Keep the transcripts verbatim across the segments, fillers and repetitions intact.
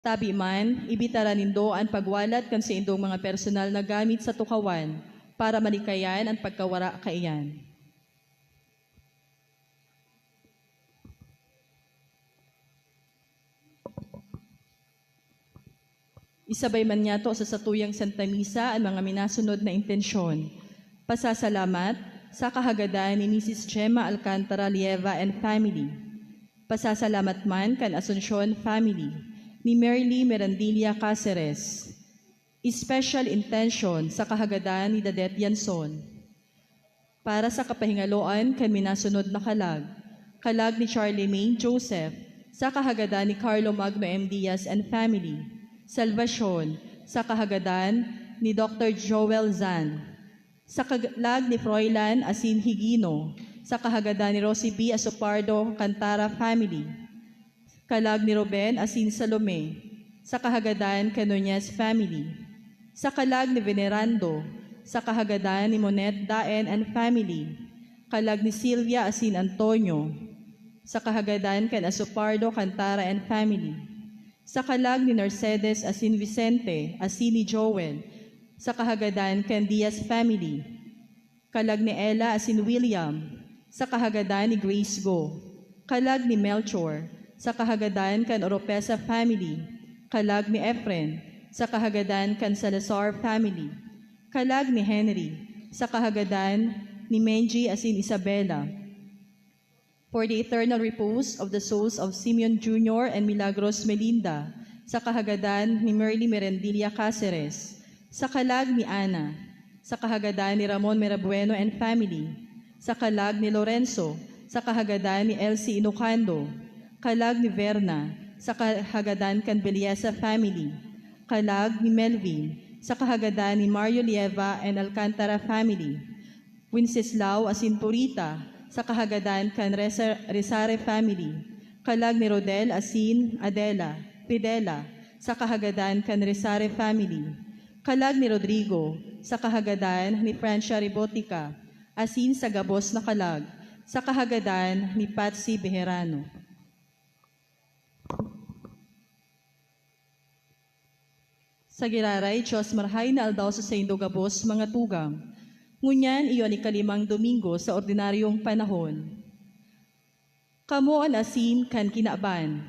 Tabi man, ibitara nindo an pagwalat kan saindong mga personal na gamit sa tukawan para malikayan an pagkawara kaiyan. Isabay man niyato sa satuyang Santa Misa an mga minasunod na intensyon. Pasasalamat sa kahagadan ni Misis Gemma Alcantara Lieva and family. Pasasalamat man kan Asuncion family, ni Merly Mirandilla Caceres. Special intention sa kahagadan ni Dadet Yanson. Para sa kapahingaloan kan minasunod na kalag, kalag ni Charlemagne Joseph, sa kahagadan ni Carlo Magno M. Diaz and family, salbasyon, sa kahagadan ni Doctor Joel Zan, sa kalag ni Froilan asin Higino, sa kahagadan ni Rosie B. Asopardo Cantara family, kalag ni Ruben asin Salome, sa kahagadan kan Nunez family, sa kalag ni Venerando, sa kahagadan ni Monet Daen and family, kalag ni Silvia asin Antonio, sa kahagadan kan Asopardo Cantara and family, sa kalag ni Narcedes asin Vicente asin ni Joel, sa kahagadan kan Diaz family, kalag ni Ella asin William, sa kahagadan ni Grace Go, kalag ni Melchor, sa kahagadan kan Oropesa family, kalag ni Efren, sa kahagadan kan Salazar family, kalag ni Henry, sa kahagadan ni Menji asin Isabela, for the eternal repose of the souls of Simeon Junior and Milagros Melinda, sa kahagadan ni Merly Merendilla Caceres, sa kalag ni Ana, sa kahagadan ni Ramon Merabueno and family, sa kalag ni Lorenzo, sa kahagadan ni Elsie Inocando, kalag ni Verna, sa kahagadan kan Belleza family, kalag ni Melvin, sa kahagadan ni Mario Lieva and Alcantara family, Wenceslao asin Purita, sa kahagadan kan Resa-, Resare family, kalag ni Rodel asin Adela, Fidela, sa kahagadan kan Resare family, kalag ni Rodrigo, sa kahagadan ni Francia Rebotica, asin sa gabos na kalag, sa kahagadan ni Patsy Bejerano. Sa giraray, Diyos, marahay na aldaw sa saindo gabos, mga tugang. Ngunyan, iyo an ikalimang Domingo sa ordinaryong panahon. Kamo an asin kan kinaban.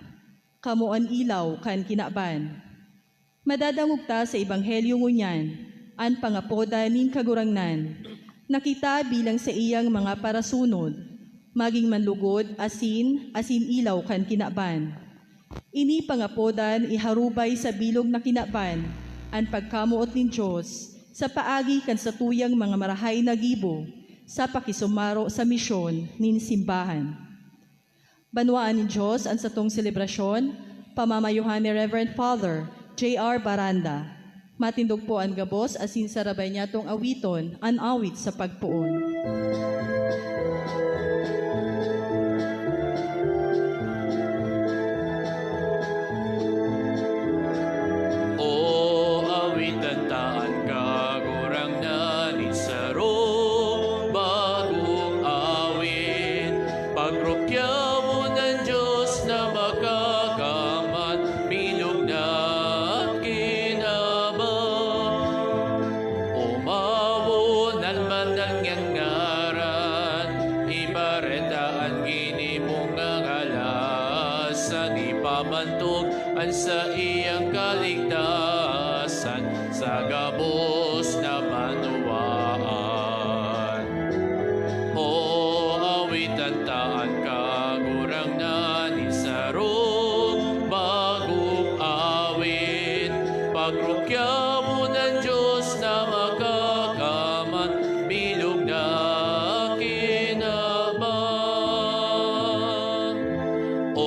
Kamo an ilaw kan kinaban. Madadangog ta sa Ebanghelyo ngunyan an pangapodan nin Kagurangnan, na kita bilang saiyang mga parasunod, magin manlugod asin, asin ilaw kan kinaban. Ini pangapodan iharubay sa bilog na kinaban an pagkamoot nin Dios sa paagi kan satuyang mga marahay na gibo sa pakisumaro sa misyon nin simbahan. Banwaan nin Dios an satong selebrasyon, pamamayohan ni Reverend Father J R Baranda. Matindog po an gabos asin sarabay niyatong awiton an awit sa pagpoon. O awitan ta an Kagurangnan nin sarong bagong awit. Pagrukyawon an Dios na makakaman, bilog na kinaban. Umawon an banal niyang ngaran, ibareta an ginimong ngangalasan, ipabantog an saiyang kaligtasan sa gabos na banwaan. O awitan ta an Kagurangnan nin sarong bagong awit. Pagrukyawon an Dios na makakaman, bilog na kinaban. O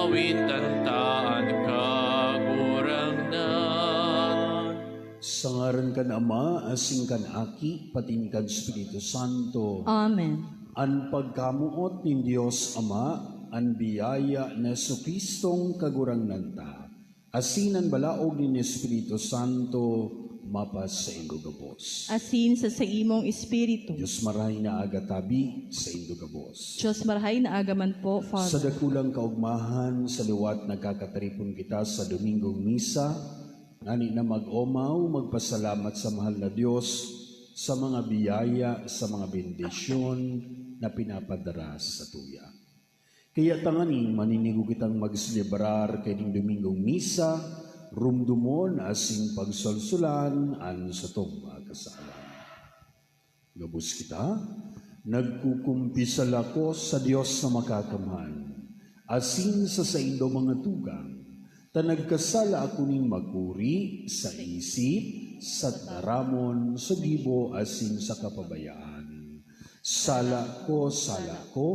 awitan ta an Kagurangnan. Sa ngaran kan Ama, asin kan Aki, patin kan Espiritu Santo. Amen. An pagkamoot nin Dios Ama, an biyaya ni Jesu-Cristong Kagurangnan ta, asin an balaog nin Espiritu Santo, mapas saindo gabos. Asin sa saimong espiritu. Diyos marahay na aga tabi saindo gabos. Diyos marahay na aga man po, Father. Sa dakulang kaugmahan, sa liwat nagkakataripon kita sa Domingong Misa, ngani na mag-omaw, magpasalamat sa mahal na Diyos sa mga biyaya, sa mga bendisyon na pinapadara sa tuya. Kaya tanganing maninigo kitang magselebrar kaining Domingong Misa, rumdomon asin pagsolsolan an satong mga kasalan. Gabos kita, nagkukumpisal ako sa Dios na Makakamhan, asin sa saindo mga tugang, ta nagkasala ako nin makuri sa isip, sa tataramon, sa gibo, asin sa kapabayaan. Sala ko, sala ko,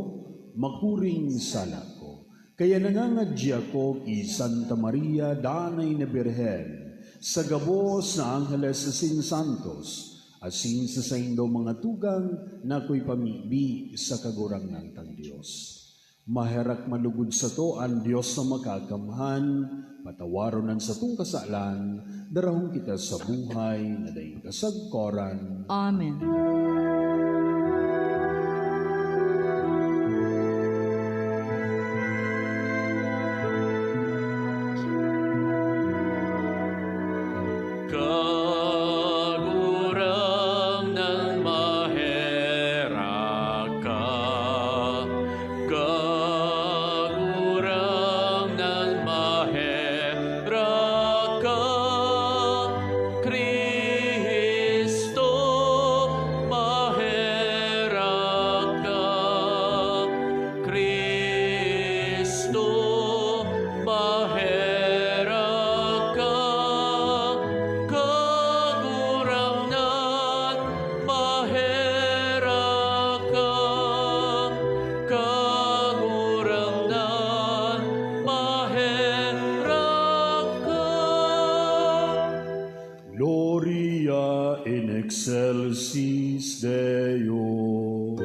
makuring sala ko. Kaya nangangadyi ako ki Santa Maria, Danay na Birhen, sa gabos na angheles asin santos, asin sa saindo mga tugang na akoy pamibi sa Kagurangnan tang Dios. Maherak man lugod sato an Dios na Makakamhan, patawaron an satong kasalan, darahon kita sa buhay na daing kasagkoran. Amen. Kagurangnan, maherak ka. Kagurangnan, maherak ka. Cristo, maherak ka. Cristo, maherak ka. Kagurangnan, maherak ka. Kagurangnan, maherak ka. Gloria in excelsis Deo.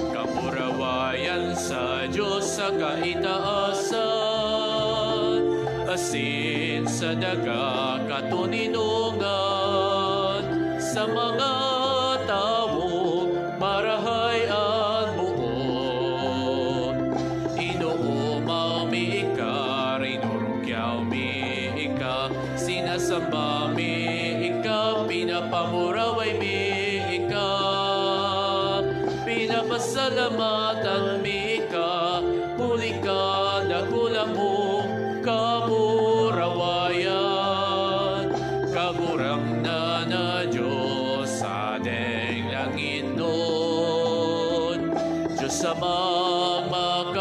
Kamurawayan sa Dios sa kaitaasan, asin sa daga katoninongan, sa mga tawo marahay an boot. Inoomaw mi ika, rinurukyaw mi ika, sinasamba mi ika, pinapamuraway mi ika, pinapasalamatan mi ika, huli kan dakula mong kamurawayan. Kagurangnan na Dios, sadeng langitnon, Dios Amang Makakamhan,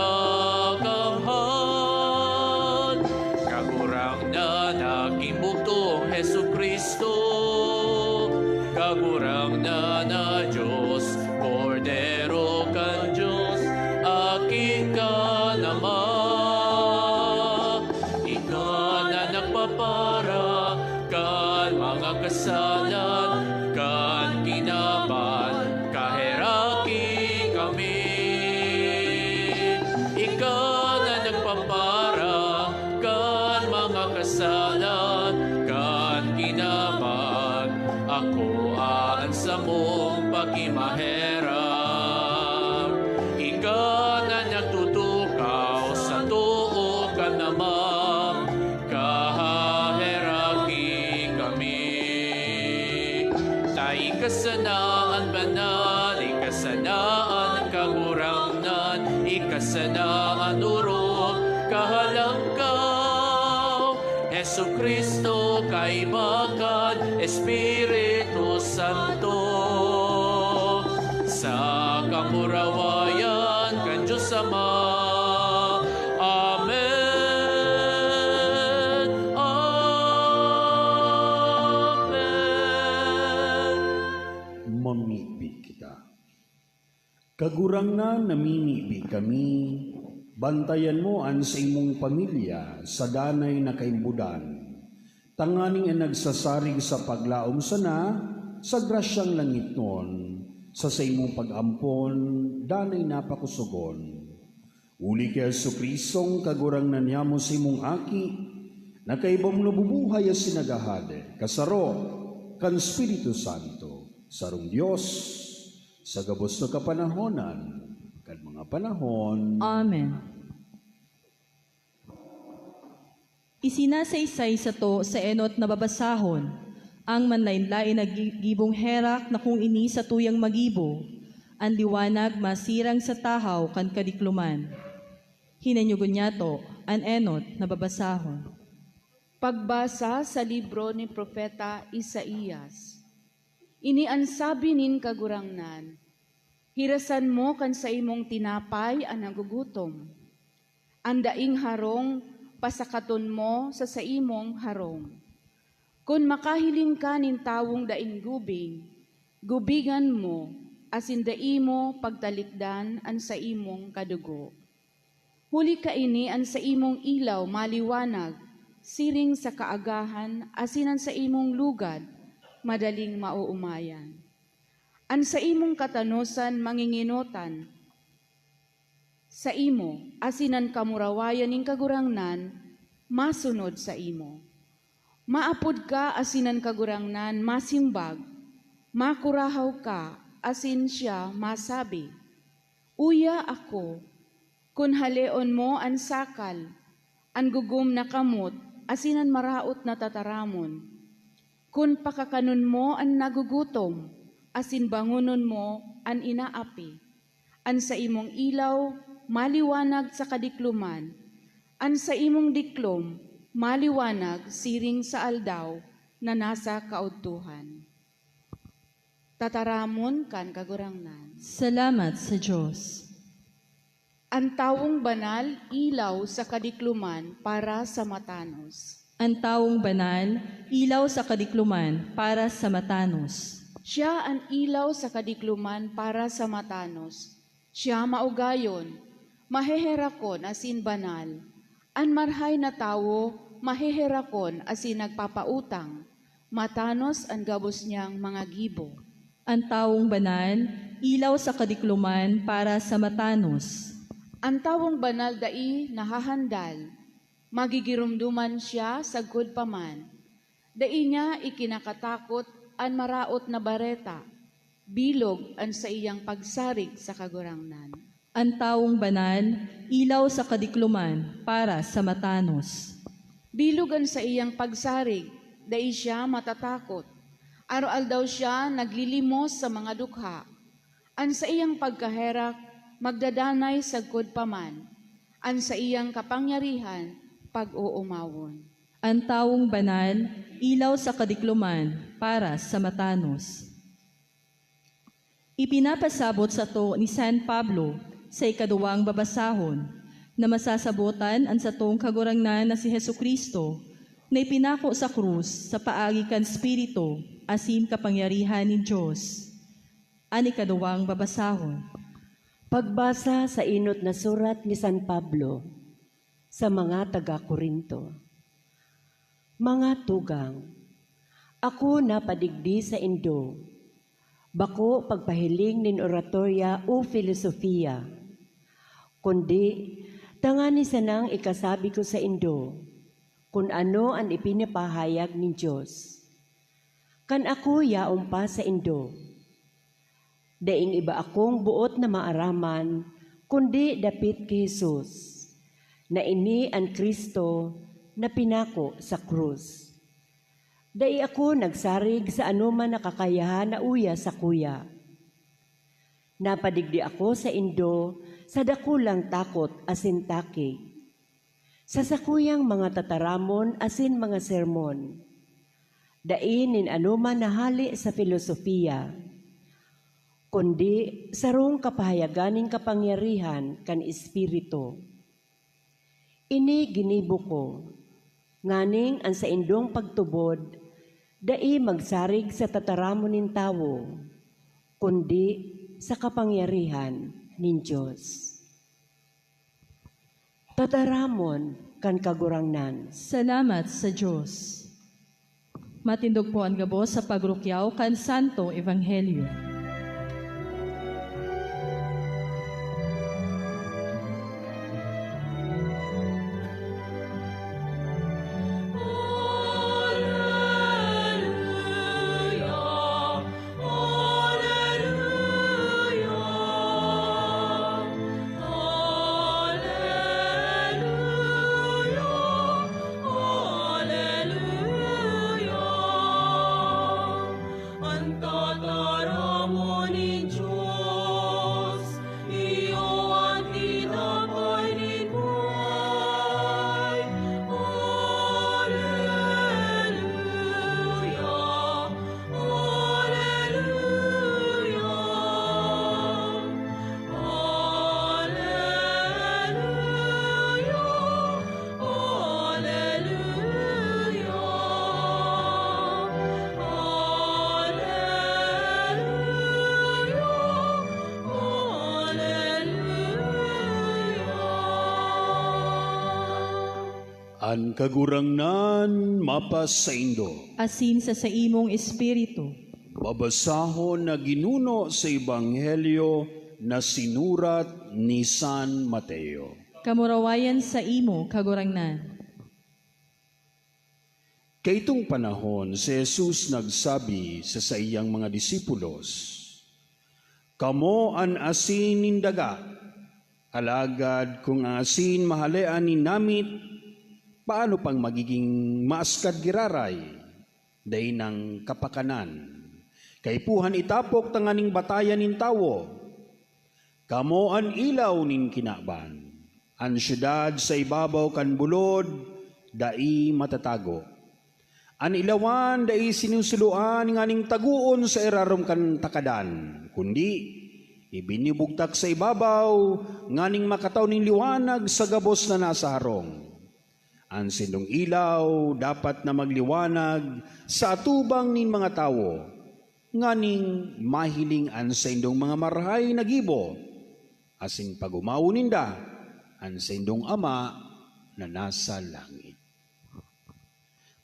Kagurangnan na ginbugtong Jesu-Cristo, Kagurangnan na Dios, Kordero kan Dios, Aki kan Ama. Ika na nagpapara kan mga kasalan kan kinaban, kaheraki kami. Ika na nagpapara kan mga kasalan kan kinaban, akoa an samong pakimaherak. Ika na nagtutukaw sa too kan Ama, kahaheraki kami. Ta ika sana an banal, ika sana an Kagurangnan, ika sana an orog, kahalangkaw, Jesu-Cristo, kaiba kan Espiritu Santo, sa kamurawayan kan Dios Ama. Amen. Amen. Mamibi kita. Kagurangnan, namimibi kami, bantayan mo an saimong pamilya sa danay na kaimbodan, tanganing an nagsasarig sa paglaom sana sa grasyang langitnon, sa saimong pag-ampon, danay na pakosogon. Huli ki Jesu-Cristong Kagurangnan nyamo, sa imong Aki, na kaiba mong nabubuhay asin naghahade, kasaro kan Espiritu Santo, sarong Dios, sa gabos na kapanahonan kan mga panahon. Amen. Isinasaysay sato sa enot na babasahon an manlaen-laen na gi-, gibong herak na kun ini satuyang magibo, an liwanag masirang sa tahaw kan kadikloman. Hinanyogon niyato an enot na babasahon. Pagbasa sa libro ni Propeta Isaias. Ini an sabi nin Kagurangnan, "Hirasan mo kan saimong tinapay an nagugutom. An daing harong, pasakaton mo sa saimong harong. Kun makahiling ka nin tawong daing gubing, gubingan mo, asin dai mo pagtalikdan an saimong kadugo. Huli kaini an saimong ilaw maliwanag siring sa kaagahan, asin an saimong lugad madaling maoomayan. An saimong katanosan mangingenotan saimo, asin an kamurawayan nin Kagurangnan masunod saimo. Maapod ka asin an Kagurangnan masimbag, makurahaw ka asin siya masabi, 'Uya ako.' Kun haleon mo an sakal, an gugom na kamot, asin an maraot na tataramon, kun pakakanon mo an nagugutom, asin bangonon mo an inaapi, an saimong ilaw maliwanag sa kadikloman, an saimong diklom maliwanag siring sa aldaw na nasa kaudtohan." Tataramon kan Kagurangnan. Salamat sa Dios. An tawong banal, ilaw sa kadikloman para sa matanos. An tawong banal, ilaw sa kadikloman para sa matanos. Siya an ilaw sa kadikloman para sa matanos. Siya maugayon, maheherakon asin banal. An marhay na tawo maheherakon asin nagpapautang, matanos an gabos niyang mga gibo. An tawong banal, ilaw sa kadikloman para sa matanos. An tawong banal dai nahahandal, magigiromdoman siya sagkod pa man. Dai niya ikinakatakot an maraot na bareta, bilog an saiyang pagsarig sa Kagurangnan. An tawong banal, ilaw sa kadikloman para sa matanos. Bilog an saiyang pagsarig, dai siya matatakot. Araw-aldaw siya naglilimos sa mga dukha. An saiyang pagkaherak magdadanay sagkod pa man, an saiyang kapangyarihan pag-oomawon. An tawong banal, ilaw sa kadikloman para sa matanos. Ipinapasabot sato ni San Pablo sa ikaduwang babasahon na masasabotan an satong Kagurangnan na si Jesu-Cristo na ipinako sa krus sa paagi kan Espiritu asin kapangyarihan nin Dios. An ikaduwang babasahon. Pagbasa sa enot na surat ni San Pablo sa mga taga Corinto. Mga tugang, ako napadigdi saindo, bako pagpahiling nin oratorya o filosofiya, kundi tanganing sanang ikasabi ko saindo kun ano an ipinapahayag nin Dios. Kan ako yaon pa saindo, daing iba akong boot na maaraman, kundi dapit ki Jesus, na ini an Cristo na pinako sa krus. Dai ako nagsarig sa anoman na kakayahan na uya sakuya. Napadigdi ako saindo sa dakulang takot asin takig. Sa sakuyang mga tataramon asin mga sermon, dai nin anoman na hale sa filosofiya, kundi sarong kapahayagan nin kapangyarihan kan Espiritu. Ini ginibo ko, nganing an saindong pagtubod dai magsarig sa tataramon nin tawo, kundi sa kapangyarihan nin Dios. Tataramon kan Kagurangnan. Salamat sa Dios. Matindog po an gabos sa pagrukyaw kan Santong Ebanghelyo. An Kagurangnan mapasaindo. Asin sa saimong espiritu. Babasahon na ginuno sa Ebanghelyo na sinurat ni San Mateo. Kamurawayan saimo, Kagurangnan. Kaitong panahon, si Jesus nagsabi sa saiyang mga disipulos, "Kamo an asin nin daga. Alagad kun an asin mahalean nin namit, paano pang magiging maaskad giraray? Dai nang kapakanan. Kaipuhan itapok tanganing batayan nin tawo. Kamo an ilaw nin kinaban. An syudad sa ibabaw kan bulod dai matatago. An ilawan dai sinusuloan nganing tagoon sa irarom kan takadan, kundi ibinibugtak sa ibabaw nganing makatao nin liwanag sa gabos na nasa harong. An saindong ilaw dapat na magliwanag sa atubang nin mga tawo, nganing mahiling an saindong mga marahay na gibo, asin pag-omawon ninda an saindong Ama na nasa langit."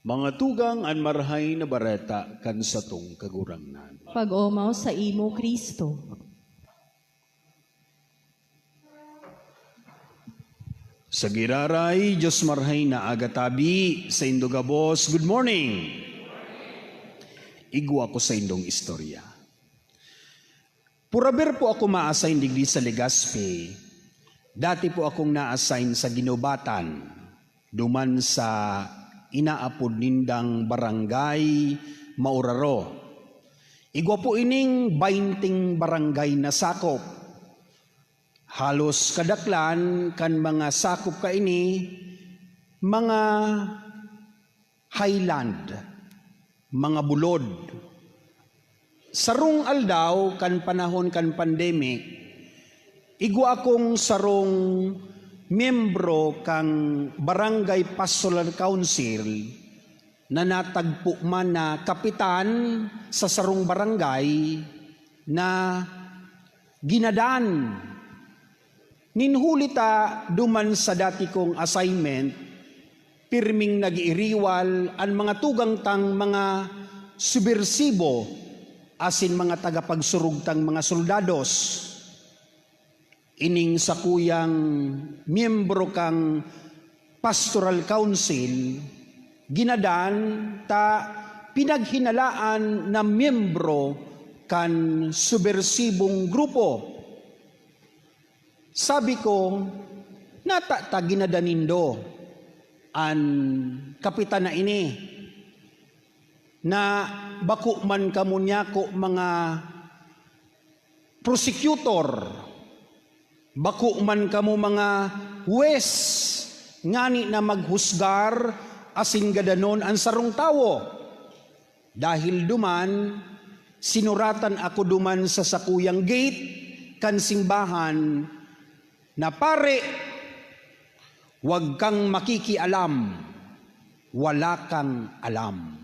Mga tugang, an Marahay na Bareta kan satong Kagurangnan. Pag-omaw saimo, Cristo. Sa giraray, Dios Marahay na Aga tabi, saindo gabos, good morning! Igwa ko saindong istorya. Puraber po ako ma-assign digdi sa Legazpi. Dati po akong na-assign sa Guinobatan, duman sa inaapod nindang Barangay Mauraro. Igwa po ining baynting barangay na sakop. Halos kadaklan kan mga sakop kaini, mga highland, mga bulod. Sarong aldaw kan panahon kan pandemic, igwa akong sarong miyembro kan Barangay Pastoral Council na natagpo man na kapitan sa sarong barangay na ginadan. Nin huli ta duman sa dati kong assignment, pirming nag-iiriwal an mga tugang tang mga subersibo asin mga tagapagsurog tang mga soldados. Ining sakuyang miyembro kan Pastoral Council, ginadan ta pinaghinalaan na miyembro kan subersibong grupo. Sabi ko, "Nata ta ginadan nindo an kapitan na ini, na bako man kamo nyako mga prosecutor, bako man kamo mga huwes ngani na maghusgar asin gadanon an sarong tawo?" Dahil duman, sinuratan ako duman sa sakuyang gate kan simbahan na, "Pare, wag kang makikialam, wala kang alam."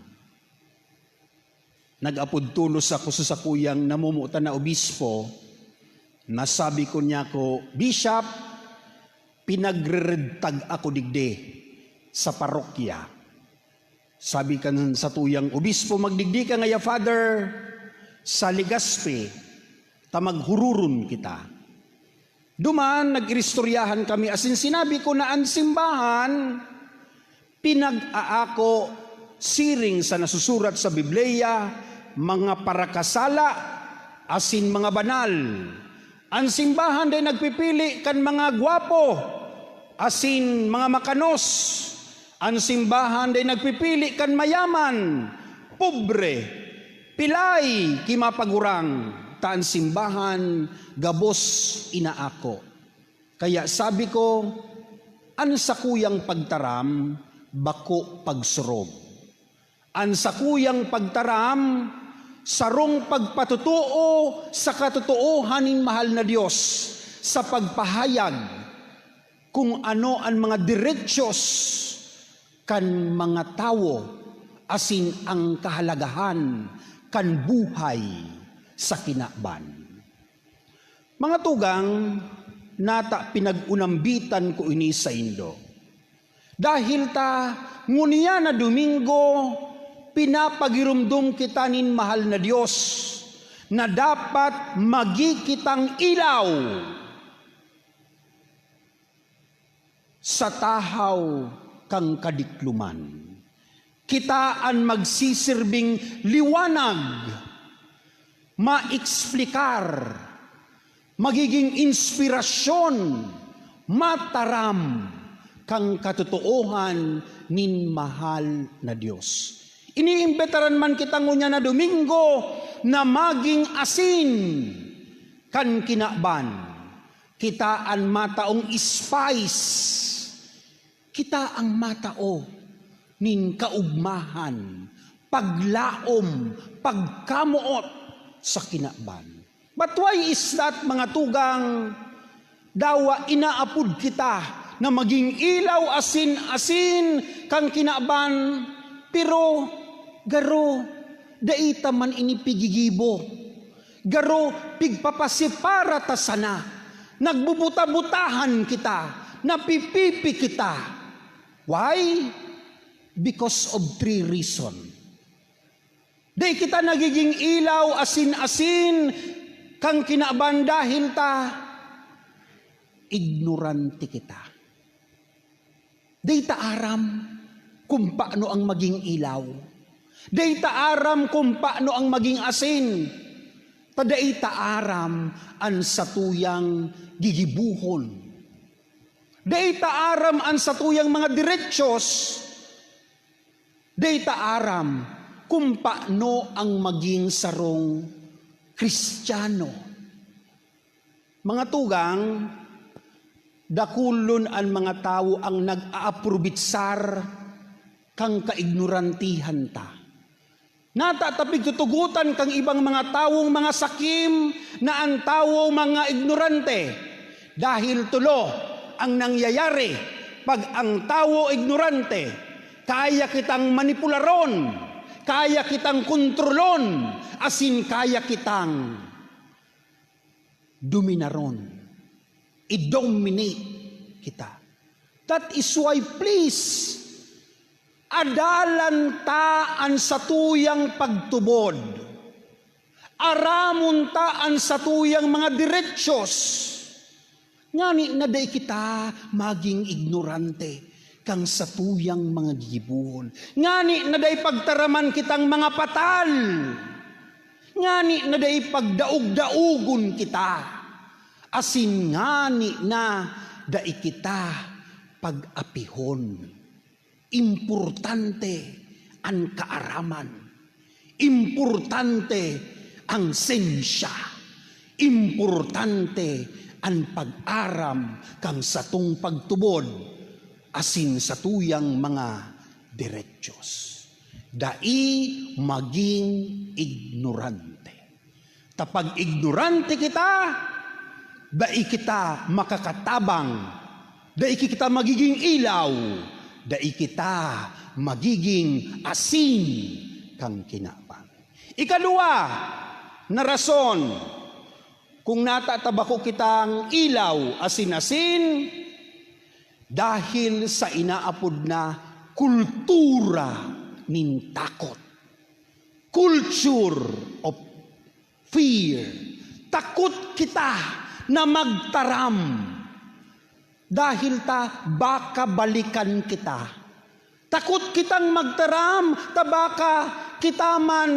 Nag-apod tolos ako sa sakuyang namomotan na obispo, na sabi ko nyako, "Bishop, pinagreredtag ako digdi sa parokya." Sabi kan satuyang obispo, "Magdigdi ka ngaya, Father, sa Legazpi, ta maghururon kita." Duman, nag-iristoryahan kami, asin sinabi ko na an simbahan pinag-aako siring sa nasusurat sa Biblia, mga parakasala asin mga banal. An simbahan dai nagpipili kan mga gwapo asin mga makanos. An simbahan dai nagpipili kan mayaman, pobre, pilay ki mapagurang, ta an simbahan gabos inaako. Kaya sabi ko, an sakuyang pagtaram, bako pagsurog. An sakuyang pagtaram, sarong pagpatotoo sa katotoohan nin mahal na Dios sa pagpahayag kun ano an mga derechos kan mga tawo asin ang kahalagahan kan buhay sa kinaban. Mga tugang, nata pinag-unambitan ko ini saindo. Dahil ta ngunyan na Domingo, pinapagiromdom kita nin mahal na Dios na dapat magi kitang ilaw sa tahaw kan kadikloman. Kita an magsisirbing liwanag, maeksplikar, magiging inspirasyon, mataram kan katotoohan nin mahal na Dios. Iniimbitaran man kita ngunyan na Domingo na maging asin kan kinaban. Kita an mataong spice. Kita ang matao nin kaugmahan, paglaom, pagkamoot sa kinaban. But why is that, mga tugang? Dawa inaapod kita na maging ilaw asin-asin kan kinaban, pero garo, dai ta man ini pigigibo. Garo, pigpapasipara ta sana. Nagbubuta-butahan kita. Napipipi kita. Why? Because of three reason. Dai kita nagiging ilaw, asin-asin kan kinaban dahil ta ignorante kita. Dai ta aram kung paano ang maging ilaw. Dai ta aram kung paano ang maging asin. Ta dai ta aram an satuyang gigibohon. Dai ta aram an satuyang mga diretsyon. Dai ta aram kung paano ang maging sarong Kristiyano. Mga tugang, dakulon an mga tawo ang nag-aaprobitsar kan kaignorantihan ta. Nata ta pigtutugotan kan ibang mga tawong mga sakim na an tawo mga ignorante. Dahil tulo ang nangyayari pag ang tawo ignorante, kaya kitang manipularon, kaya kitang kontrolon, asin kaya kitang dominaron, i-dominate kita. That is why, please, adalan ta an satuyang pagtubod. Aramon ta an satuyang mga diretsyon. Ngani na dai kita maging ignorante kan satuyang mga gigibohon. Ngani na dai pagtaraman kitang mga patal. Ngani na dai pagdaog-daogon kita, asin ngani na dai kita pag-apihon. Importante an kaaraman. Importante ang sensya. Importante an pag-aram kan satong pagtubod asin satuyang mga diretsyon. Dai magin ignorante. Ta pag ignorante kita, dai kita makakatabang, dai kita magiging ilaw, dai kita magiging asin kan kinaban. Ikaduwa na rason, kung nata ta bako kitang ilaw asin asin, dahil sa inaapod na kultura nin takot. Culture of fear. Takot kita na magtaram dahil ta baka balikan kita. Takot kitang magtaram ta baka kita man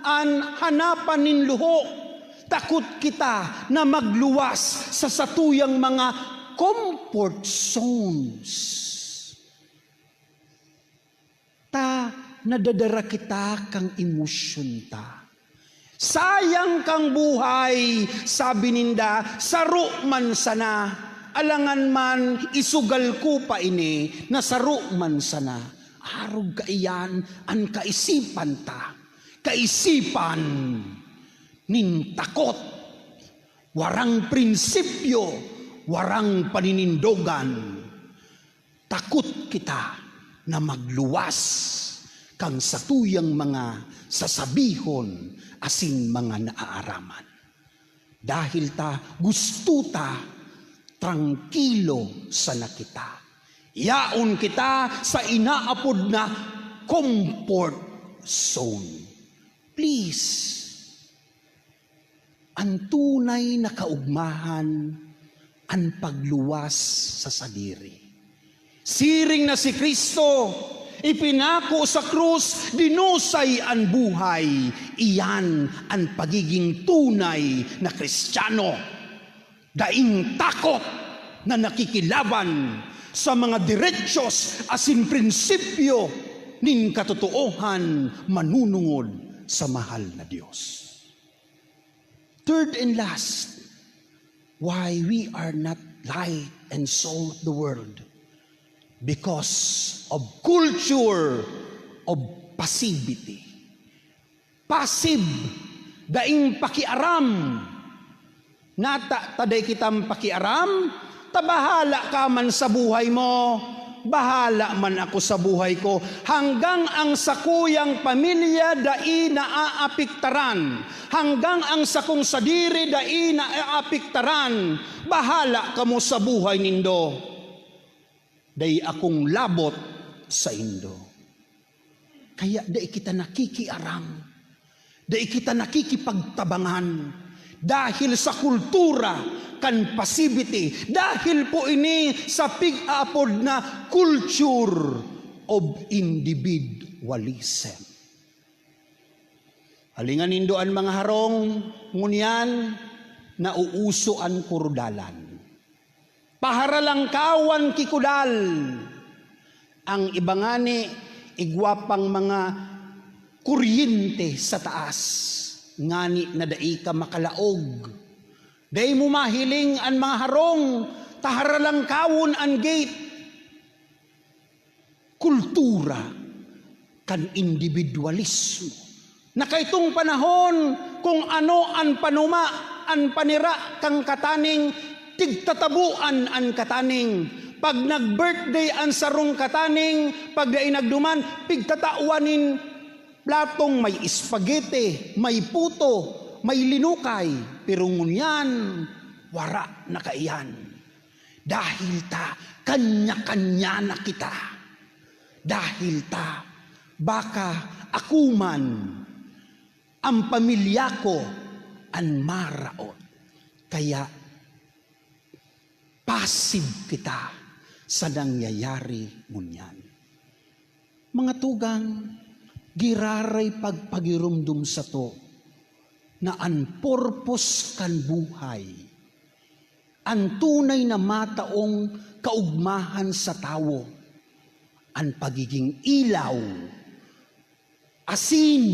an hanapan nin luho. Takot kita na magluwas sa satuyang mga comfort zones. Ta nadadara kita kan emosyon ta. "Sayang kan buhay," sabi ninda, "saro man sana. Alangan man, isugal ko pa ini na saro man sana." Arog kaiyan an kaisipan ta. Kaisipan nin takot. Warang prinsipyo, warang paninindogan. Takot kita na magluwas kan satuyang mga sasabihon asin mga naaaraman. Dahil ta gusto ta trangkilo sana kita. Yaon kita sa inaapod na comfort zone. Please, an tunay na kaugmahan, an pagluwas sa sadiri. Siring na si Cristo, ipinako sa krus, dinusay an buhay. Iyan an pagiging tunay na Kristiyano. Daing takot na nakikilaban sa mga derechos asin prinsipyo nin katotoohan manunungod sa mahal na Dios. Third and last, why we are not light and salt of the world? Because of culture of passivity. Passive, daing pakiaram. Nata ta dai kitang pakiaram, ta bahala ka man sa buhay mo, bahala man ako sa buhay ko. Hanggang ang sakuyang pamilya dai naaapektaran, hanggang ang sakong sadiri dai naaapektaran, bahala kamo sa buhay nindo. Dai akong labot saindo. Kaya dai kita nakikiaram, dai kita nakikipagtabangan dahil sa kultura kan passivity, dahil po ini sa pig-aapod na culture of individualism. Halinga nindo an mga harong ngunyan, nauuso an kurudalan. Paharalangkawan ki kudal. Ang iba ngani, igwa pang mga kuryente sa taas, ngani na dai ka makalaog. Dai mo mahiling an mga harong, ta haralangkawon an gate. Kultura kan individualismo. Na kaitong panahon, kung ano an panuma, an panira kan kataning, tigtataboan an kataning. Pag nag-birthday an sarong kataning, pag dai nagduman, pigtatawan nin platong may spaghetti, may puto, may linukay. Pero ngunyan, wara na kaiyan. Dahil ta kanya-kanya na kita. Dahil ta baka ako man, ang pamilya ko an maraot. Kaya passive kita sa nangyayari ngunyan. Mga tugang, giraray pagpagiromdom sato na an purpose kan buhay, an tunay na mataong kaugmahan sa tawo, an pagiging ilaw, asin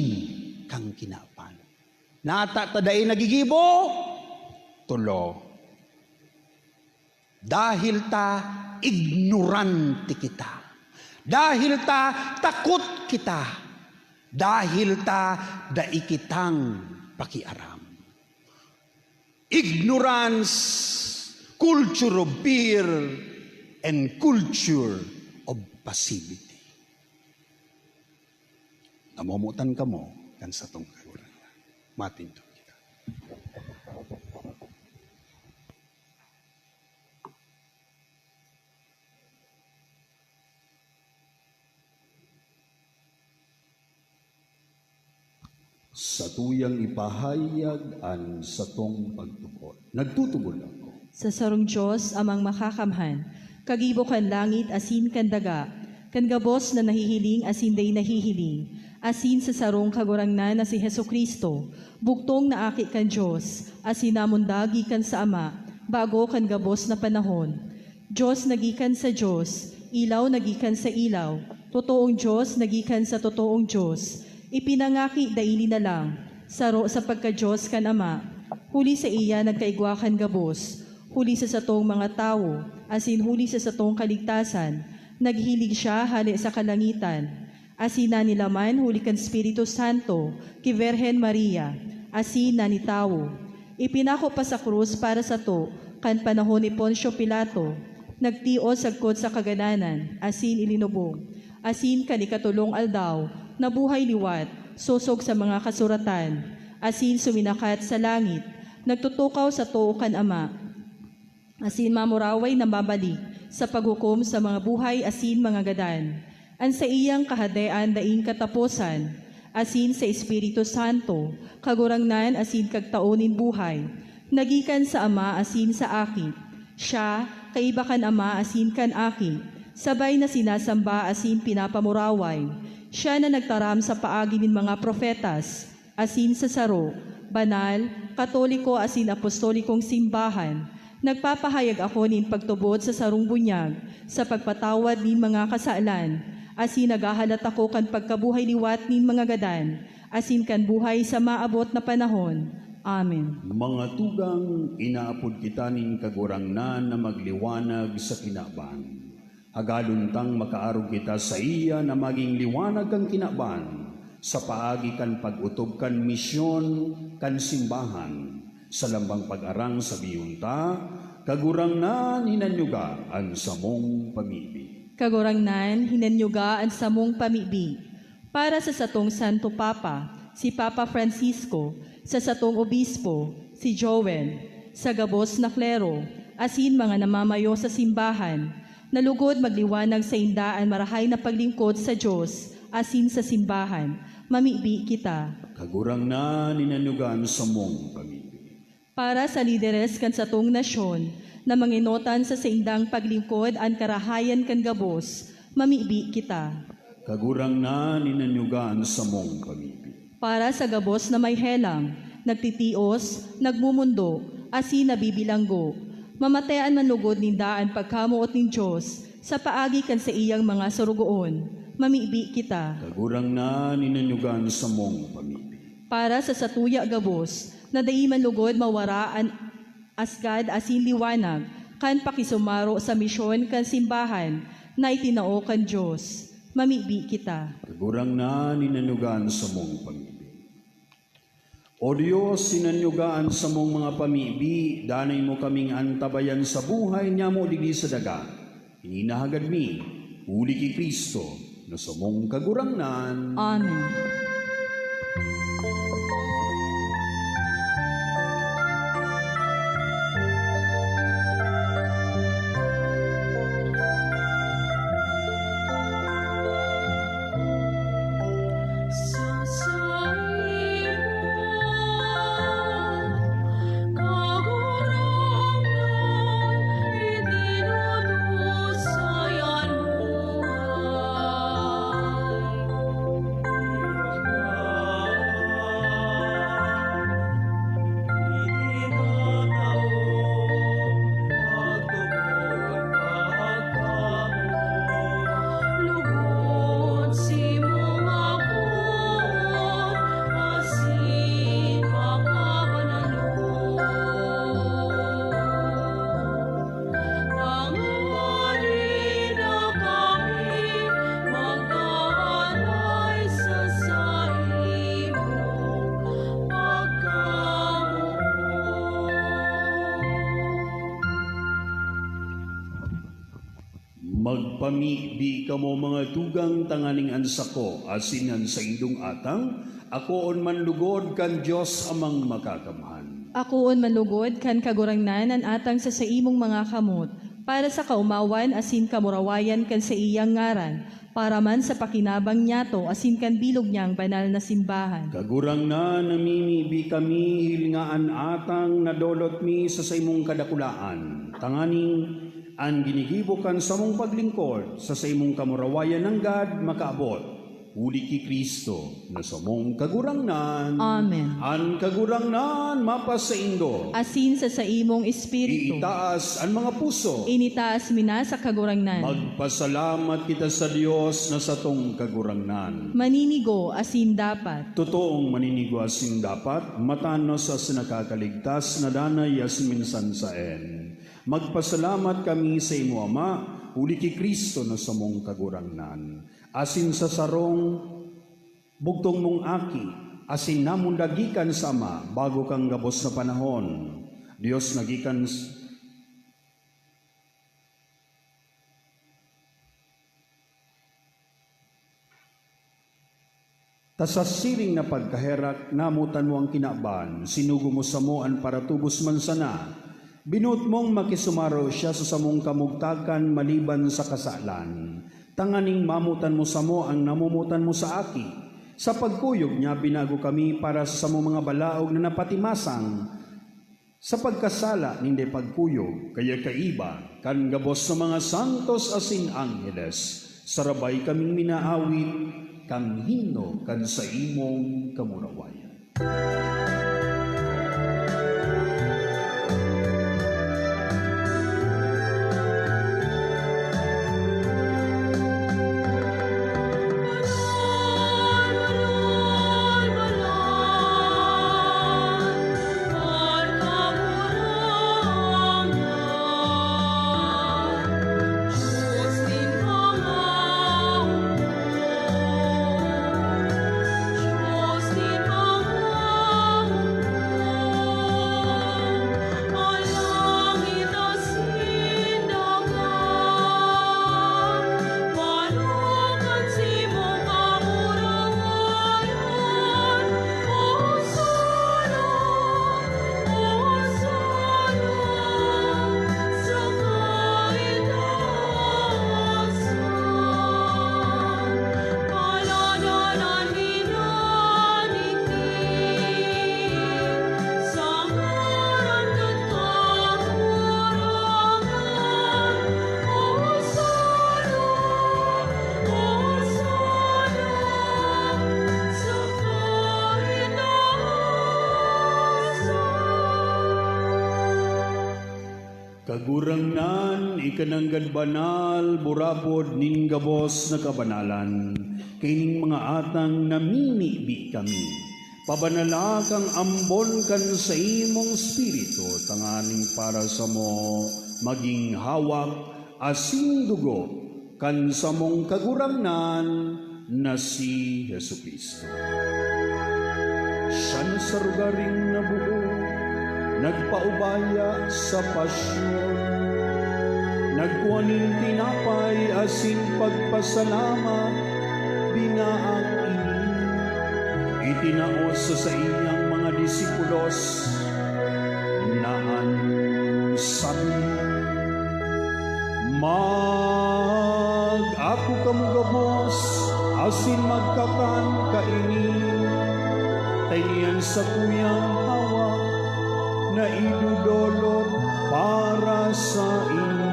kan kinaban. Nata ta dai nagigibo? Tulo. Dahil ta ignorante kita. Dahil ta takot kita. Dahil ta dai kitang pakiaram. Ignorance, culture of fear, and culture of passivity. Namomotan kamo kan satong Kagurangnan. Matindog kita. Satuyang ipahayag an satong pagtubod. Nagtutubod ako. Sa sarong Dios, Amang Makakamhan, kagibo kan langit asin kan daga, kan gabos na nahihiling asin dai nahihiling, asin sa sarong Kagurangnan na si Jesu-Cristo, bugtong na Aki kan Dios, asin namundag gikan sa Ama, bago kan gabos na panahon. Dios na gikan sa Dios, ilaw na gikan sa ilaw, totoong Dios na gikan sa totoong Dios. Ipinangaki daini na lang, saro sa pagka-Dios kan Ama, huli saiya nagkaigwa kan gabos, huli sa satong mga tawo, asin huli sa satong kaligtasan, naghilig siya hale sa kalangitan. Asin nanilaman huli kan Espiritu Santo ki Birhen Maria, asin nanitawo. Ipinako pa sa krus para sato kan panahon ni Poncio Pilato, nagtios sagkod sa kagadanan, asin ilinubong. Asin kan ikatolong aldaw, nabuhay liwat, sosog sa mga kasuratan, asin suminakat sa langit, nagtutukaw sa too kan Ama. Asin mamuraway na babalik sa paghukom sa mga buhay asin mga gadan. An saiyang kahadean daing kataposan, asin sa Espiritu Santo, Kagurangnan asin Kagtao nin buhay, na gikan sa Ama asin sa Aki. Siya, kaiba kan Ama asin kan Aki, sabay na sinasamba asin pinapamuraway. Siya na nagtaram sa paagi nin mga propetas, asin sa saro, banal, katoliko asin apostolikong simbahan. Nagpapahayag ako nin pagtubod sa sarong bunyag, sa pagpatawad nin mga kasalan, asin naghahalat ako kan pagkabuhay liwat nin mga gadan, asin kan buhay sa maabot na panahon. Amen. Mga tugang, inaapod kita nin Kagurangnan na magliwanag sa kinaban. Hagadon tang makaarog kita saiya na magin liwanag kan kinaban, sa paagi kan pag-otob kan misyon kan simbahan. Sa lambang pag-arang sabihon ta, Kagurangnan, hinanyuga an samong pamibi. Kagurangnan, hinanyuga an samong pamibi. Para sa satong Santo Papa, si Papa Francisco, sa satong Obispo, si Joel, sa gabos na klero, asin mga namamayo sa simbahan, na lugod magliwanag sainda an marahay na paglingkod sa Dios asin sa simbahan. Mamibi kita. Kagurangnan, hinanyuga an samong pamibi. Para sa lideres kan satong nasyon na mangenotan sa saindang paglingkod an karahayan kan gabos, mamibi kita. Kagurangnan, hinanyuga an samong pamibi. Para sa gabos na may helang, nagtitios, nagmumundo, asin nabibilanggo, mamatean man lugod ninda an pagkamoot nin Dios sa paagi kan saiyang mga sorogoon, mamibi kita. Kagurangnan, hinanyuga an samong pamibi. Para sa satuya gabos, na dai man lugod mawara an asgad asin liwanag kan pakisumaro sa misyon kan simbahan na itinao kan Dios, mamibi kita. Kagurangnan, hinanyuga an samong pamibi. O Dios, hinanyuga an samong mga pamibi, danay mo kaming antabayan sa buhay nyamo digdi sa daga. Ini na hagad mi, huli ki Cristo, na samong Kagurangnan. Amen. Tanganing na kami magkahalay sa saimong pagkamoot. Magpamibi kamo, mga tugang, tanganing an sako asin an saindong atang akoon man lugod kan Dios Amang Makakamhan. Akoon man lugod kan Kagurangnan an atang sa saimong mga kamot, para sa kaomawan asin kamurawayan kan saiyang ngaran, para man sa pakinabang niyato asin kan bilog niyang banal na simbahan. Kagurangnan, namimibi kami, hilinga an atang na dolot mi sa saimong kadakulaan, tanganing an ginigibo kan samong paglingkod sa saimong kamurawayan nanggad makaabot. Huli ki Cristo na samong Kagurangnan. Amen. An Kagurangnan mapasaindo. Asin sa saimong espiritu. Iitaas an mga puso. Initaas mi na sa Kagurangnan. Magpasalamat kita sa Dios na satong Kagurangnan. Maninigo asin dapat. Totoong maninigo asin dapat, matanos asin nakakaligtas na danay asin minsan saen. Magpasalamat kami sa imo, Ama, huli ki Cristo na samong Kagurangnan, asin sa sarong bugtong mong Aki, asin namundag gikan sa Ama bago kan gabos na panahon. Dios na gikan s-, Ta sa siring na pagkaherak, namotan mo an kinaban, sinugo mo samo an paratubos man sana. Binoot mong makisumaro siya sa samong kamugtakan maliban sa kasalan, tanganing mamotan mo samo ang namomotan mo sa aki. Sa pagkuyog niya, binago kami para sa samong mga balaog na napatimasang sa pagkasala nin dai pagkuyog, kaya kaiba kan gabos na mga santos asin angheles, sarabay kaming minaawit kan himno kan saimong kamurawayan. Kagurangnan, ika nanggad banal, burabod nin gabos na kabanalan, kaining mga atang namimibi kami. Pabanala kang ambon kan saimong Espiritu, tanganing para samo magin hawak asin dugo kan samong Kagurangnan na si Jesu-Cristo. Siya na sa rogaring nabuo, nagpaubaya sa pasyon, nagkua nin tinapay asin pagpasalamat, binaak ini, itinao sa saiyang mga disipulos, na an sabi, "Mag-ako kamo gabos asin magkakan kaini, ta ini an sakuyang hawak na idodolot para saindo."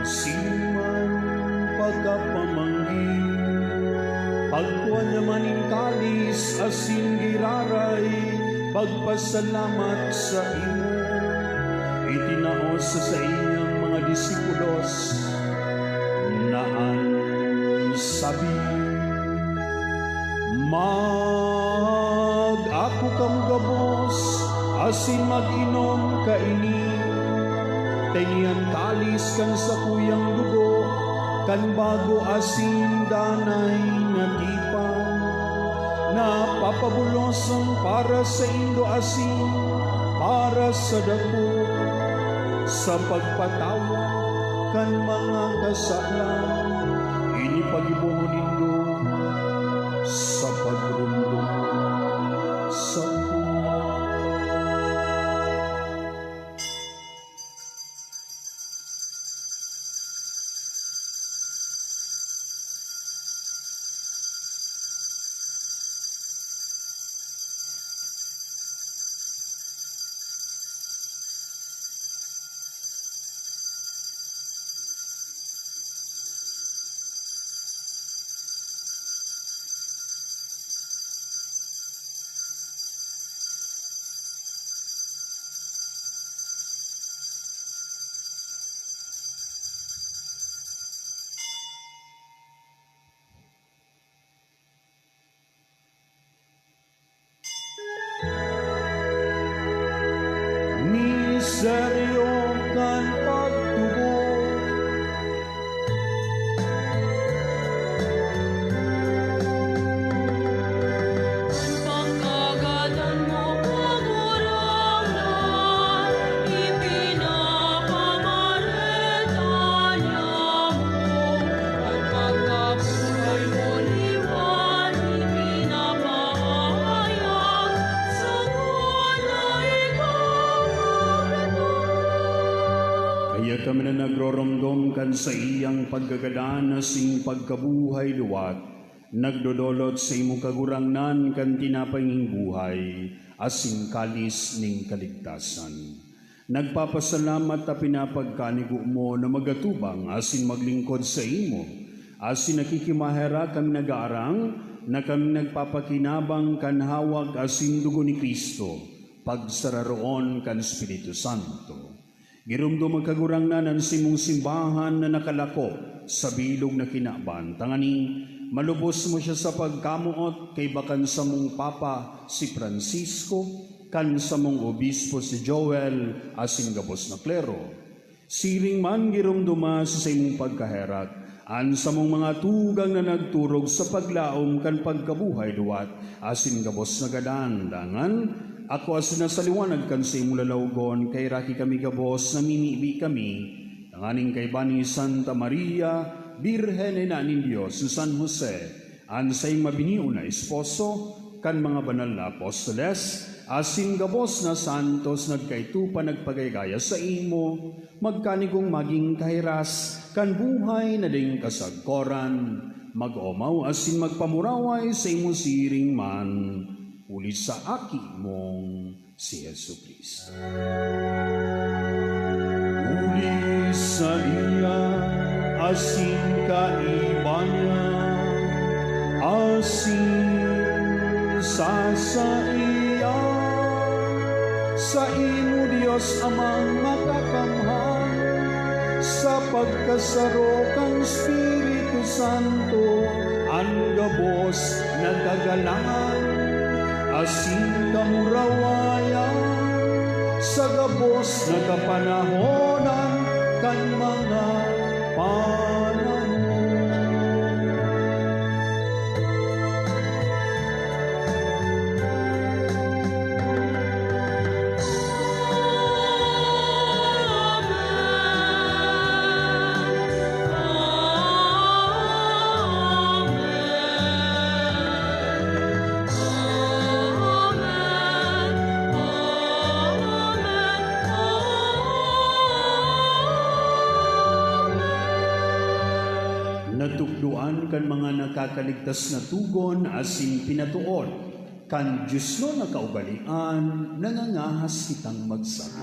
Sinuman pagkapamanggi, pagkua niya man nin kalis asin giraray pagpasalamat saimo, itinao sa saiyang mga disipulos, na an sabi, "Mag-ako kamo gabos asin mag-inom kaini, ta ini an kalis kan sakuyang dugo kan bago asin danay na tipan, na papabuloson para saindo asin para sa daku, sa pagpatawad kan mga kasalan. Ini paggibohon nindo sa pagromdom sako." Misteryo kan pagtubod. An pagkagadan mo, Kagurangnan, ipinapamareta niamo. An pagkabuhay mo, liwan, ipinapahayag, sa tunay kang pagkatao. Kaya kami na nagroromdom kan saiyang pagkagadan asin pagkabuhay liwat, nagdodolot sa imo, Kagurangnan, kan tinapay ning buhay asin kalis ning kaligtasan. Nagpapasalamat ta pinapagkanigo mo na magatubang asin maglingkod saimo, asin nakikimaherak kami nagaarang na kami nagpapakinabang kan hawak asin dugo ni Cristo, pagsararoon kan Espiritu Santo. Giromdoma, Kagurangnan, an simong simbahan na nakalako sa bilog na kinaban, tanganing malubos mo siya sa pagkamoot kaiba kan samong Papa, si Francisco, kan samong Obispo, si Joel, asin gabos na klero. Siring man giromdoma sa saimong pagkaherak an samong mga tugang na nagturog sa paglaom kan pagkabuhay liwat asin gabos na gadan. Dangan, ako asin na sa liwanag kan saimong lalawgon, kaheraki kami gabos, namimibi kami tanganing kaiba ni Santa Maria, Birhen na ina nin Dios, si San Jose, an saiyang mabinion na esposo, kan mga banal na apostoles, asin gabos na santos nagkaitupa nagpagaygaya saimo, magkanigong magin kahiras kan buhay na daing kasagkoran, mag-omaw asin magpamuraway saimo siring man, huli sa Aki mong si Jesu-Cristo. Huli saiya, asin kaiba niya, asin sa saiya, saimo, Dios Amang Makakamhan, sa pagkasaro kan Espiritu Santo, an gabos na kagalangan asin kamurawayan sa gabos na kapanahonan kan mga panahon. Natukdoan kan mga nakakaligtas na togon asin pinatoon kan diosnon na kaugalean, nangangahas kitang magsabi.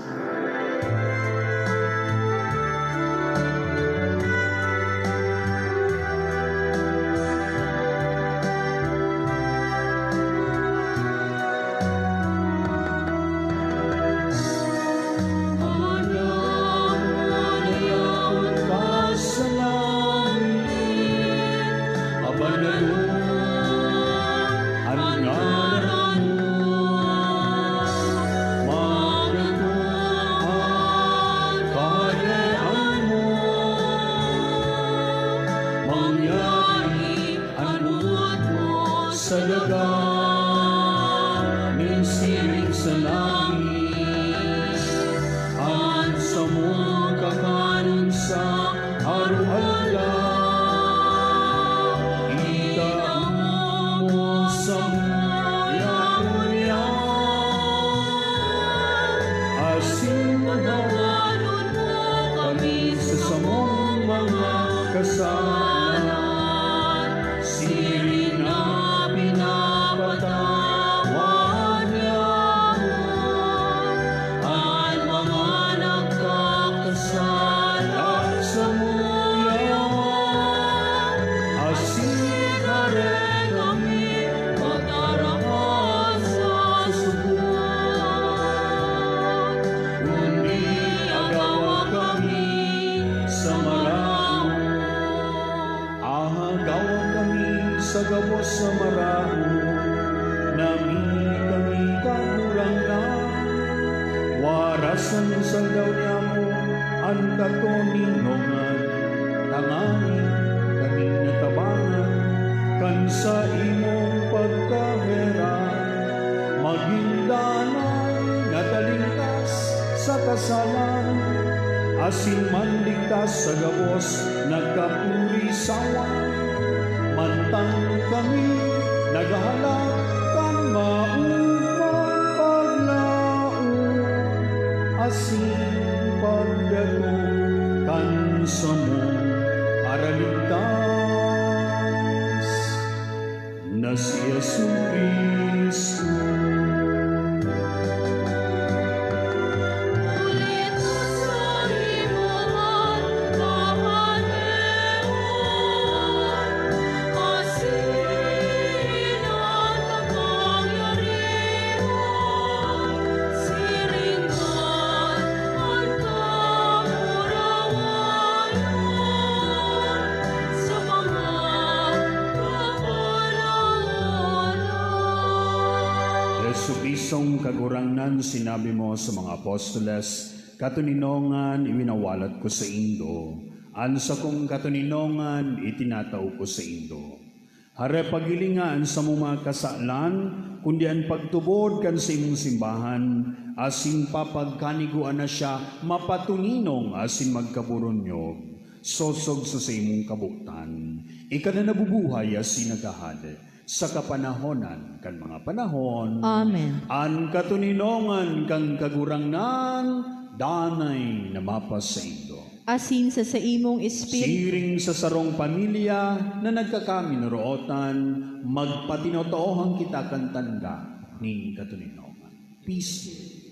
Sa aldaw niamo, an katoninongan, tanganing kaming natabangan kan saimong pagkaherak, magin danay na talingkas sa kasalan, asin manligtas sa gabos na kapurisawan. Mantang kami naghahalat kan maogmang paglaom asin pagdatong kan samong Paraligtas na si Jesu-Cristo. Jesu-Cristong Kagurangnan, sinabi mo sa mga apostoles, "Katoninongan iwinawalat ko saindo, an sakong katoninongan itinatao ko saindo." Hare, paghilinga an samong mga kasalan, kundi an pagtubod kan saimong simbahan, asin papagkanigoan na siya mapatoninong asin magkaburunyog, sosog sa saimong kabotan. Ika na nabubuhay asin naghahade sa kapanahonan kan mga panahon. Amen. An katoninongan kan Kagurangnan danay na mapasaindo. Asin sa saimong espiritu. Siring sa sarong pamilya na nagkakaminorootan, magpatinotoohan kita kan tanda nin katoninongan. Peace be with you.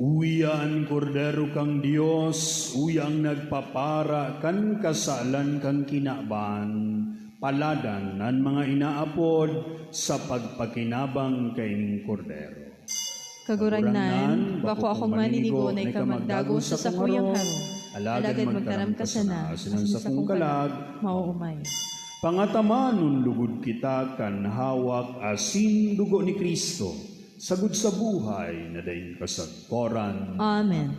Uya an Kordero kan Dios, uya an nagpapara kan kasalan kan kinaban. Paladan an mga inaapod sa pagpakinabang kaining Kordero. Kagurangnan, bako akong maninigo na ika magdagon sa sakuyang harong, alagad magtaram ka sana, asin an sakong kalag maoomay. Pangatamanon lugod kita kan hawak asin dugo ni Cristo, sagkod sa buhay na daing kasagkoran. Amen.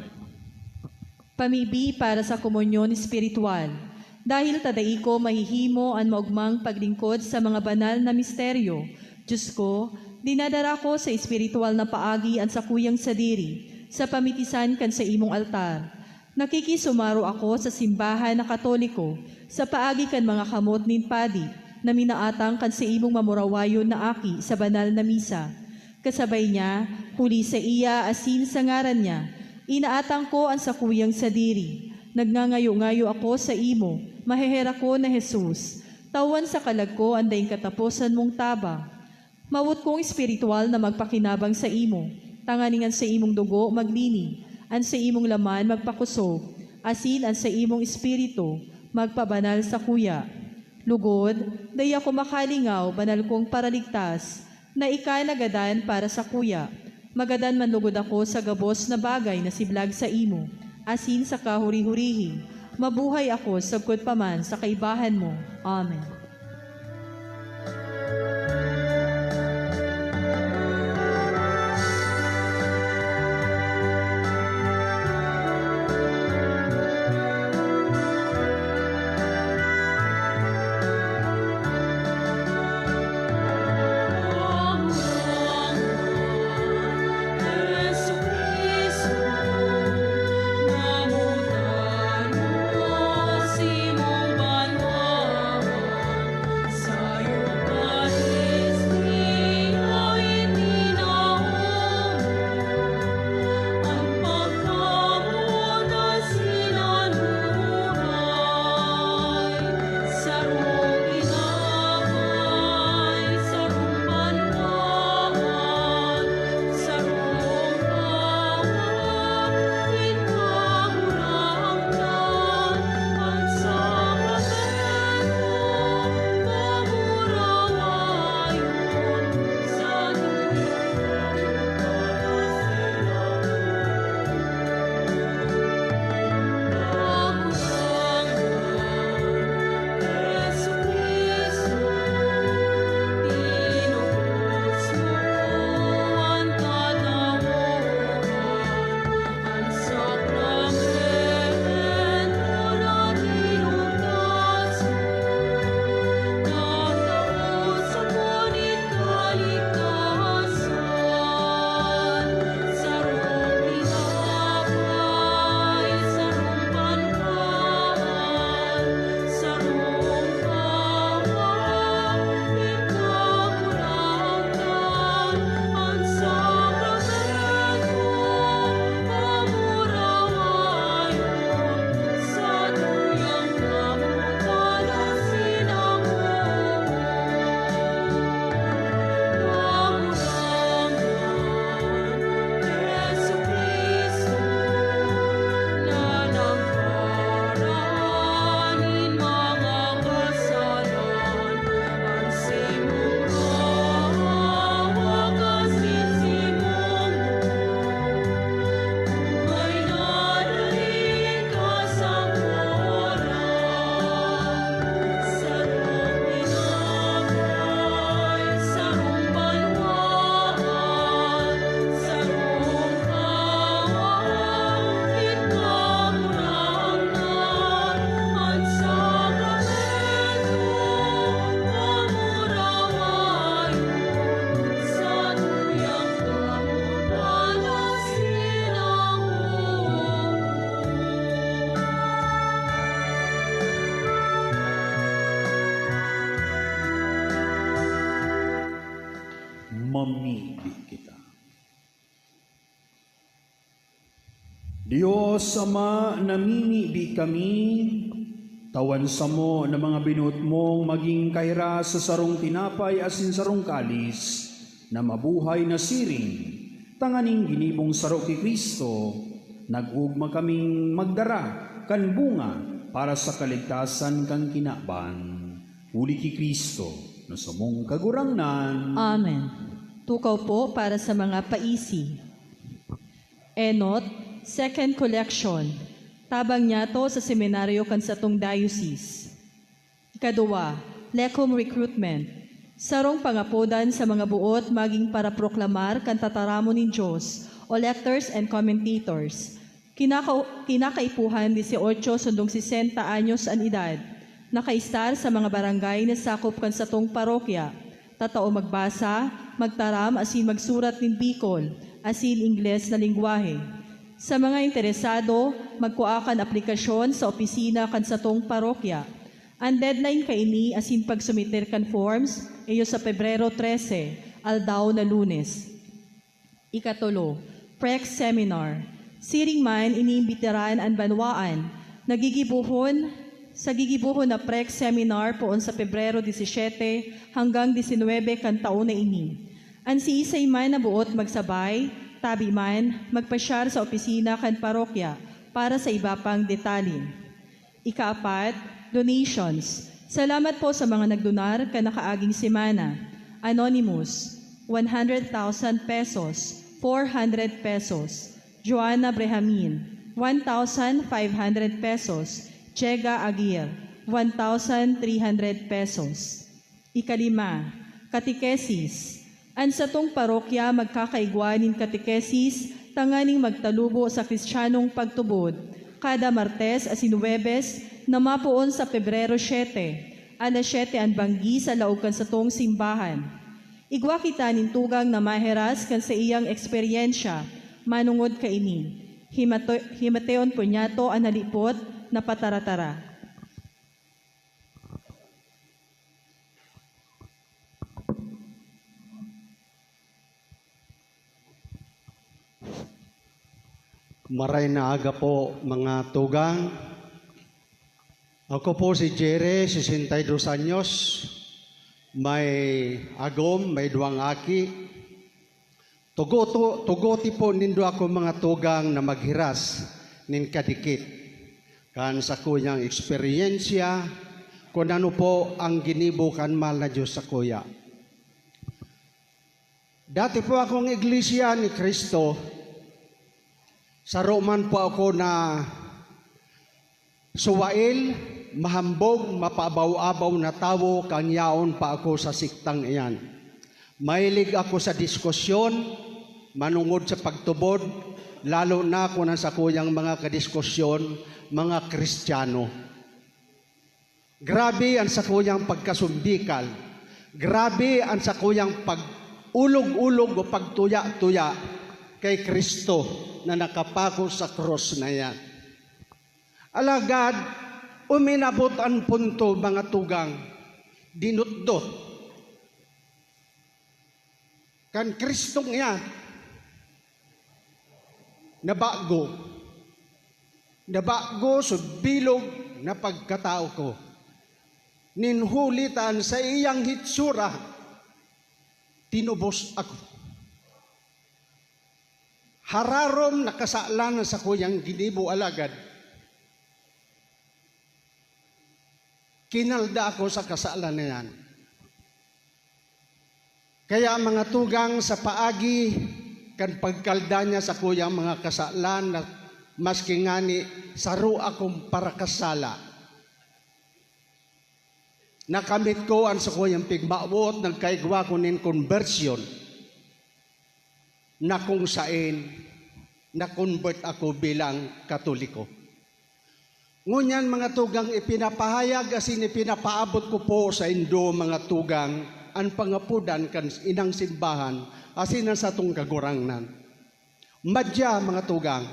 Pamibi para sa komunyon espiritual. Dahil ta dai ko mahihimo an maogmang paglingkod sa mga banal na misteryo, Diyos ko, dinadara ko sa espiritual na paagi an sakuyang sadiri sa pamitisan kan saimong altar. Nakikisumaro ako sa simbahan na Katoliko sa paagi kan mga kamot nin padi na minaatang kan saimong mamurawayon na aki sa banal na misa. Kasabay niya, huli saiya asin sa ngaran niya, inaatang ko an sakuyang sadiri. Nagngangayo-ngayo ako saimo, maheherakon na Jesus, tawan sa kalag ko an daing kataposan mong tabang. Mawot kong espiritual na magpakinabang saimo, tanganing an saimong dugo maglini, an saimong laman magpakosog, asin an saimong espiritu magpabanal sakuya. Lugod, dai ako makalingaw, banal kong Paraligtas, na ika nagadan para sakuya. Magadan man lugod ako sa gabos na bagay na siblag saimo, asin sa kahuri-hurihi, mabuhay ako sagkod pa man sa kaibahan mo. Amen. Mamibi kita. Dios Ama, namimibi kami, tawan samo na mga binoot mong magin kahiras sa sarong tinapay asin sarong kalis na mabuhay na siring, tanganing ginibong saro ki Cristo, nag-ogma kaming magdara kan bunga para sa kaligtasan kan kinaban. Huli ki Cristo, na samong Kagurangnan. Amen. Tukaw po para sa mga paisi. Enot, second collection. Tabang niyato sa seminaryo kan satong diocese. Ikaduwa, Lecum Recruitment. Sarong pangapodan sa mga buot magin paraproklamar kan tataramon nin Dios, o lectors and commentators. Kinaka-, kinakaipuhan dieciocho sundong sesenta anyos an edad, nakaistar sa mga barangay na sakop kan satong parokya, tatao magbasa, magtaram asin magsurat nin Bicol asin Ingles na lengwahe. Sa mga interesado, magkua kan aplikasyon sa opisina kan satong parokya. An deadline kaini asin pagsumiter kan forms iyo sa Pebrero trese, aldaw na Lunes. Ikatolo, Prex Seminar. Siring man, iniimbitaran an banwaan na gigibohon sa gigibohon na Prex Seminar poon sa Pebrero disisete hanggang disinwebe kan taon na ini. An siisay man na boot magsabay, tabi man, magpasyar sa opisina kan parokya para sa iba pang detalye. Ikaapat, donations. Salamat po sa mga nagdonar kan nakaaging semana. Anonymous, one hundred thousand pesos, four hundred pesos. Joanna Brehamin, one thousand five hundred pesos. Chega Aguirre, one thousand three hundred pesos. Ikalima, katekesis. An satong parokya magkakaigwa nin katekesis tanganing magtalubo sa Kristiyanong pagtubod kada Martes asin Huwebes na mapoon sa Pebrero siete, alas siete an banggi sa laog kan satong simbahan. Igwa kita nin tugang na maheras kan saiyang eksperyensya manongod kaini. Himato-, himateon po niyato an halipot na pataratara. Maray na aga po, mga tugang. Ako po si Jere, sesenta y dos anyos, may agom, may duwang aki. Tugoto-, tugoti po nindo ako, mga tugang, na maghiras nin kadikit kan sakuyang eksperyensya, kun ano po ang ginibo kan mahal na Dios sakuya. Dati po akong Iglesia ni Cristo, saro man po ako na suwail, mahambog, mapaabaw-abaw na tawo kan yaon pa ako sa sektang iyan. Mahilig ako sa diskusyon manongod sa pagtubod, lalo na kun ang sakuyang mga kadiskusyon, mga Kristiyano. Grabe an sakuyang pagkasumbikal. Grabe an sakuyang pag-ulog-ulog o pagtuya-tuya kay Cristo na nakapako sa krus na iyan. Alagad, uminabot an punto, mga tugang, dinutdot kan Kristong iyan na bago, na bago sa bilog na pagkatao ko. Nin huli ta an saiyang hitsura, tinubos ako. Hararom na kasalan an sakuyang ginibo, alagad kinalda ako sa kasalan na yan. Kaya, mga tugang, sa paagi kan pagkalda niya sakuyang mga kasalan, na maski ngani saro akong parakasala, nakamit ko an sakuyang pigmawot, nagkaigwa ko nin conversion, na kung saen na-convert ako bilang Katoliko. Ngunyan, mga tugang, ipinapahayag asin ipinapaabot ko po saindo, mga tugang, an pangapodan kan inang simbahan asin an satong Kagurangnan. Madya, mga tugang,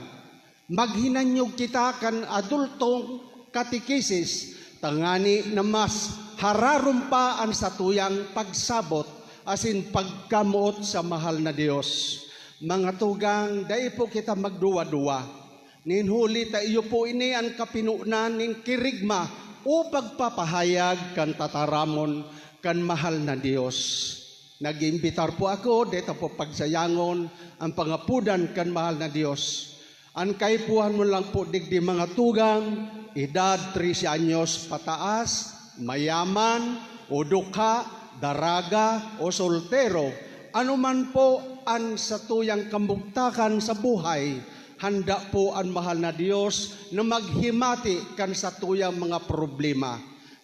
maghinanyog kita kan adultong katekesis, tangani na mas hararom pa an satuyang pagsabot asin pagkamoot sa mahal na Dios. Mga tugang, dai po kita magduwa-duwa. Nin huli ta iyo po ini an kapinonan nin kerygma o pagpapahayag kan tataramon kan mahal na Dios. Nag-iimbitar po ako, dai ta po pagsayangon an pangapodan kan mahal na Dios. An kaipuhan mo lang po digdi, mga tugang, edad trese anyos pataas, mayaman o dukha, daraga o soltero, ano man po an satuyang kamugtakan sa buhay, handa po an mahal na Dios na maghimati kan satuyang mga problema.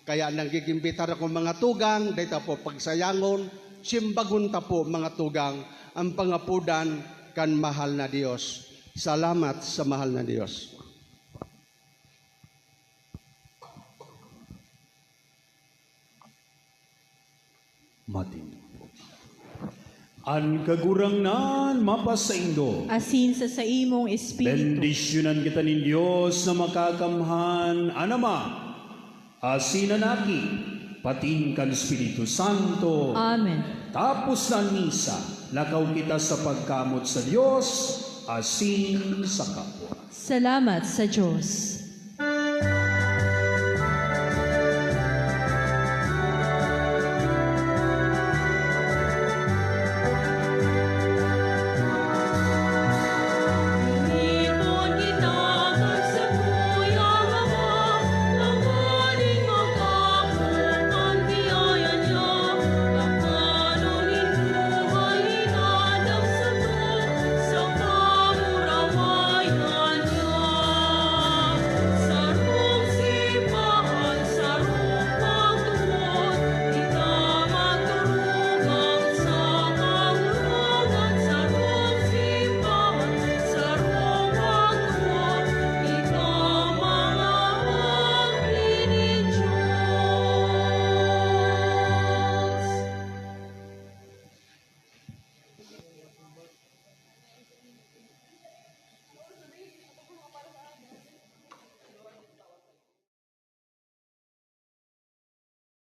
Kaya nagigimbitar ako, mga tugang, dai ta po pagsayangon, simbagon ta po, mga tugang, ang pangapodan kan mahal na Dios. Salamat sa mahal na Diyos. Matin. An Kagurangnan mapasaindo. Asin sa saimong espiritu. Bendisyonan kita nin Dios na makakamhan, an Ama, asin an Aki, patin kan Espiritu Santo. Amen. Tapos na an misa, lakaw kita sa pagkamoot sa Dios asin sa kapwa. Salamat sa Diyos.